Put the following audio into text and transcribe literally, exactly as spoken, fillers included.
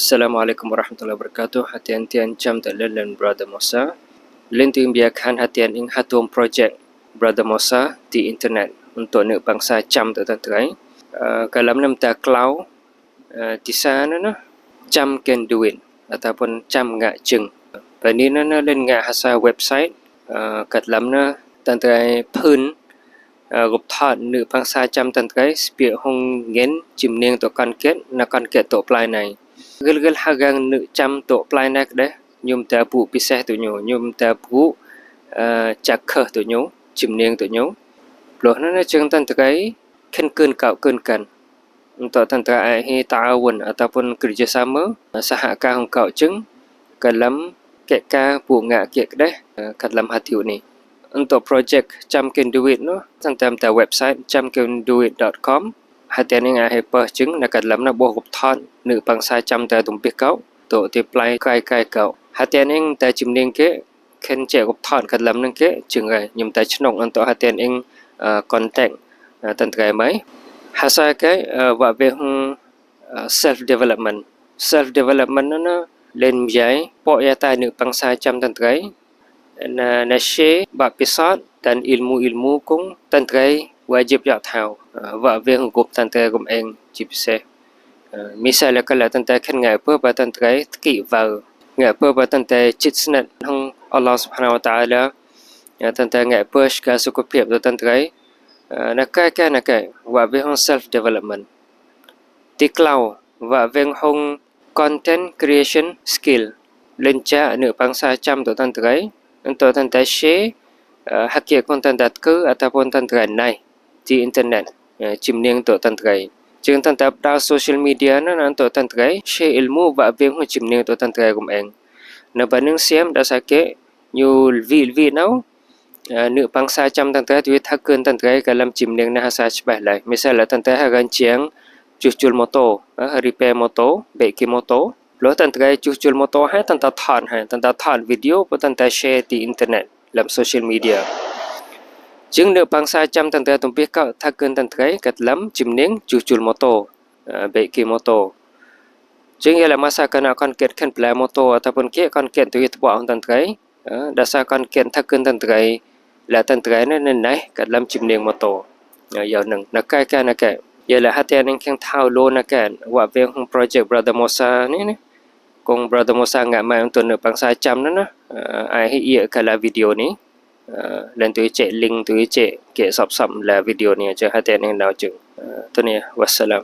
Assalamualaikum warahmatullahi wabarakatuh. Hatian tian cam ta len len Brother Mosa. Len ting bia khan hatian ing hatum project Brother Mosa ti internet untuk nuk bangsa cam ta tan trai. Eh, kalam nem ta klau, eh, tisa na na cam ken duit ataupun cam ngă jeng. Bani na na len ngă hasa website, eh, katlam na tan trai phun, eh, rup thot nuk bangsa cam tan trai spiek hung ngen jimning tok kon ket na kon ket tok plai nai. Gil gil hagang nuk cam tok plai nai kdeh, ñum ta bu piseh tok ñu, ñum ta bu, eh, cak kheh tok ñu, jimning tok ñu. Ploh na na jeng tan trai khen kơn kau kơn kan. Untuk tan trai ai hi ta'awun ataupun kerjasama, eh, sahaka hung kau jeng, kalam kek ka bu ngă kek kdeh, eh, katlam hatiu ni. Untuk project cam ken duit no, tan tam ta website cam ken duit dot com. Hatian ing ai hi peh jeng, na katlam na boh rup thot nuk bangsa cam ta tumpih kau, tok ti plai kai kai kau. Hatian ing ta jimning kek, khen cek rup thot katlam neng kek, jeng rai, ñum ta chnok untuk hatian ing, eh, contact, eh, tan trai mai. Hasa kek, eh, wa ve hung, eh, self development. Self development na na len mjai, pok ya ta nuk bangsa cam tan trai. Na, na she, ba pisot, dan ilmu-ilmu kung tan trai wajib yak thau. Eh, wa ve hung gup tan trai rum eng, ji piseh. Eh, misal la kala tan trai khen ngă pơ ba tan trai tki vau. Ngă pơ ba tan trai chit snat hung Allah Subhanahu wa Ta'ala. Ya tan trai ngă pơ shka suku phiep tu tan trai. Eh, na kai kai na kai, wa ve hung self development. Ti klau, wa ve hung content creation skill. Len ja nuk bangsa cam tu tan trai. Untuk tan trai she, eh, hakiek kung tan trai tku ataupun tan trai nai ti internet, eh, jimning tok tan trai. Jeng tan ta pdau social media na na tok tan trai, she ilmu wa ve hung jimning tok tan trai rum eng. Na ba neng siam da sa kek, ñu lvi lvi nau, eh, nuk bangsa cam tan trai, tui thak kơn tan trai, kalam jimning na hasa chbah lai. Misal la tan trai hagan jeng, juh jul moto, eh, repair moto, bek ki moto. Ploh tan trai juh jul moto hai, tan ta thot hai, tan ta thot video, ploh tan ta she ti internet. Lam social media. Jeng nuk bangsa cam tan trai tumpih kau thak kơn tan trai katlam jimning juh jul moto, eh, bek ki moto. Jeng ya la masa kana kon ket khen plai moto ataupun kek kon ket tui tpok hung tan trai, eh, da sa kon ket thak kơn tan trai, la tan trai na na nai katlam jimning moto. Eh, yau neng, na kai kai na kai. Ya la hatian ing keng thau lo na kai, wa ve hung project Brother Mosa ni ni. Kung Brother Mosa ngă mai untuk nuk bangsa cam na na, eh, ai hi ia kala video ni. Eh, len tui cek link tui cek kek sop sop la video ni aja hatian ing nau jeng. Eh, tu ni, wassalam.